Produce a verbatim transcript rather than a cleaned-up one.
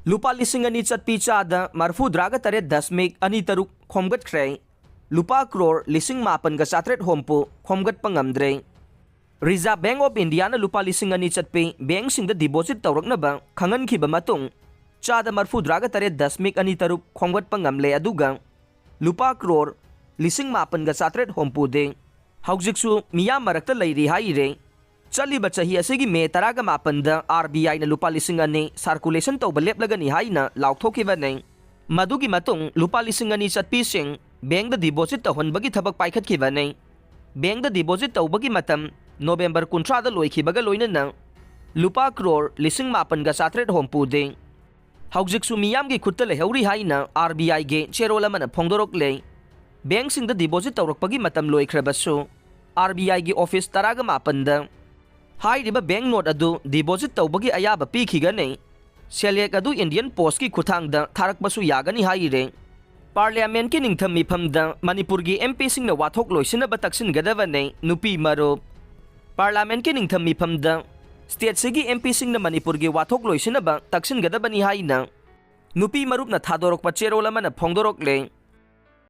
ꯂꯨꯄꯥ ꯂꯤꯁꯤꯡ ꯑꯅꯤ ꯆꯠꯄꯤ ꯆꯥꯗ ꯃꯔꯐꯨꯗ꯭ꯔꯥꯒ ꯇꯔꯦꯠ ꯗꯁꯃꯤꯛ ꯑꯅꯤ ꯇꯔꯨꯛ ꯈꯣꯝꯒꯠꯈ꯭ꯔꯦ꯫ ꯂꯨꯄꯥ ꯀ꯭ꯔꯣꯔ ꯂꯤꯁꯤꯡ ꯃꯥꯄꯟꯒ ꯆꯥꯇ꯭ꯔꯦꯠ ꯍꯣꯝꯄꯨ ꯈꯣꯝꯒꯠꯄ ꯉꯝꯗ꯭ꯔꯦ꯫ Reserve Bank of Indiaꯅ ꯂꯨꯄꯥ ꯂꯤꯁꯤꯡ ꯑꯅꯤ ꯆꯠꯄꯤ ꯕꯦꯡꯁꯤꯡꯗ deposit ꯇꯧꯔꯛꯅꯕ ꯈꯪꯍꯟꯈꯤꯕ ꯃꯇꯨꯡ, ꯆꯥꯗ ꯃꯔꯐꯨꯗ꯭ꯔꯥꯒ ꯇꯔꯦꯠ ꯗꯁꯃꯤꯛ ꯑꯅꯤ ꯇꯔꯨꯛ ꯈꯣꯝꯒꯠꯄ ꯉꯝꯂꯦ, ꯑꯗꯨꯒ ꯂꯨꯄꯥ ꯀ꯭ꯔꯣꯔ ꯂꯤꯁꯤꯡ ꯃꯥꯄꯟꯒ ꯆꯥꯇ꯭ꯔꯦꯠ ꯍꯣꯝꯄꯨꯗꯤ ꯍꯧꯖꯤꯛꯁꯨ ꯃꯤꯌꯥꯝ ꯃꯔꯛꯇ ꯂꯩꯔꯤ ꯍꯥꯏꯔꯦ꯫ ꯆꯠꯂꯤꯕ ꯆꯍꯤ ꯑꯁꯤꯒꯤ ꯃꯦ ꯇꯔꯥꯒ ꯃꯥꯄꯟꯗ RBIꯅ ꯂꯨꯄꯥ ꯂꯤꯁꯤꯡ ꯑꯅꯤ circulation ꯇꯧꯕ ꯂꯦꯞꯂꯒꯅꯤ ꯍꯥꯏꯅ ꯂꯥꯎꯊꯣꯛꯈꯤꯕꯅꯤ꯫ ꯃꯗꯨꯒꯤ ꯃꯇꯨꯡ ꯂꯨꯄꯥ ꯂꯤꯁꯤꯡ ꯑꯅꯤ ꯆꯠꯄꯤꯁꯤꯡ ꯕꯦꯡꯗ deposit ꯇꯧꯍꯟꯕꯒꯤ ꯊꯕꯛ ꯄꯥꯏꯈꯠꯈꯤꯕꯅꯤ꯫ ꯕꯦꯡꯗ deposit ꯇꯧꯕꯒꯤ ꯃꯇꯝ ꯅꯣꯕꯦꯝꯕꯔ ꯀꯨꯟꯊ꯭ꯔꯥꯗ ꯂꯣꯏꯈꯤꯕꯒ ꯂꯣꯏꯅꯅ ꯂꯨꯄꯥ ꯀ꯭ꯔꯣꯔ ꯂꯤꯁꯤꯡ ꯃꯥꯄꯟꯒ ꯆꯥꯇ꯭ꯔꯦꯠ ꯍꯣꯝꯄꯨꯗꯤ ꯍꯧꯖꯤꯛꯁꯨ ꯃꯤꯌꯥꯝꯒꯤ ꯈꯨꯠꯇ ꯂꯩꯍꯧꯔꯤ ꯍꯥꯏꯅ RBIꯒꯤ ꯆꯦꯔꯣꯜ ꯑꯃꯅ ꯐꯣꯡꯗꯣꯔꯛꯂꯦ꯫ ꯕꯦꯡꯁꯤꯡꯗ deposit ꯇꯧꯔꯛꯄꯒꯤ ꯃꯇꯝ ꯂꯣꯏꯈ꯭ꯔꯕꯁꯨ, RBIꯒꯤ office ꯇꯔꯥꯒ ꯃꯥꯄꯟꯗ ꯍꯥꯏꯔꯤꯕ bank note ꯑꯗꯨ deposit ꯇꯧꯕꯒꯤ ꯑꯌꯥꯕ ꯄꯤꯈꯤꯒꯅꯤ꯫ ꯁꯦꯜꯌꯦꯛ ꯑꯗꯨ Indian Postꯀꯤ ꯈꯨꯠꯊꯥꯡꯗ ꯊꯥꯔꯛꯄꯁꯨ ꯌꯥꯒꯅꯤ ꯍꯥꯏꯔꯦ꯫ Parliamentꯀꯤ ꯅꯤꯡꯊꯝ ꯃꯤꯐꯝꯗ ꯃꯅꯤꯄꯨꯔꯒꯤ MPꯁꯤꯡꯅ ꯋꯥꯊꯣꯛ ꯂꯣꯏꯁꯤꯟꯅꯕ ꯇꯛꯁꯤꯟꯒꯗꯕꯅꯤ, ꯅꯨꯄꯤ ꯃꯔꯨꯞ꯫ Parliamentꯀꯤ ꯅꯤꯡꯊꯝ ꯃꯤꯐꯝꯗ stateꯁꯤꯒꯤ MPꯁꯤꯡꯅ ꯃꯅꯤꯄꯨꯔꯒꯤ ꯋꯥꯊꯣꯛ ꯂꯣꯏꯁꯤꯟꯅꯕ ꯇꯛꯁꯤꯟꯒꯗꯕꯅꯤ ꯍꯥꯏꯅ ꯅꯨꯄꯤ ꯃꯔꯨꯞꯅ ꯊꯥꯗꯣꯔꯛꯄ ꯆꯦꯔꯣꯜ ꯑꯃꯅ ꯐꯣꯡꯗꯣꯔꯛꯂꯦ꯫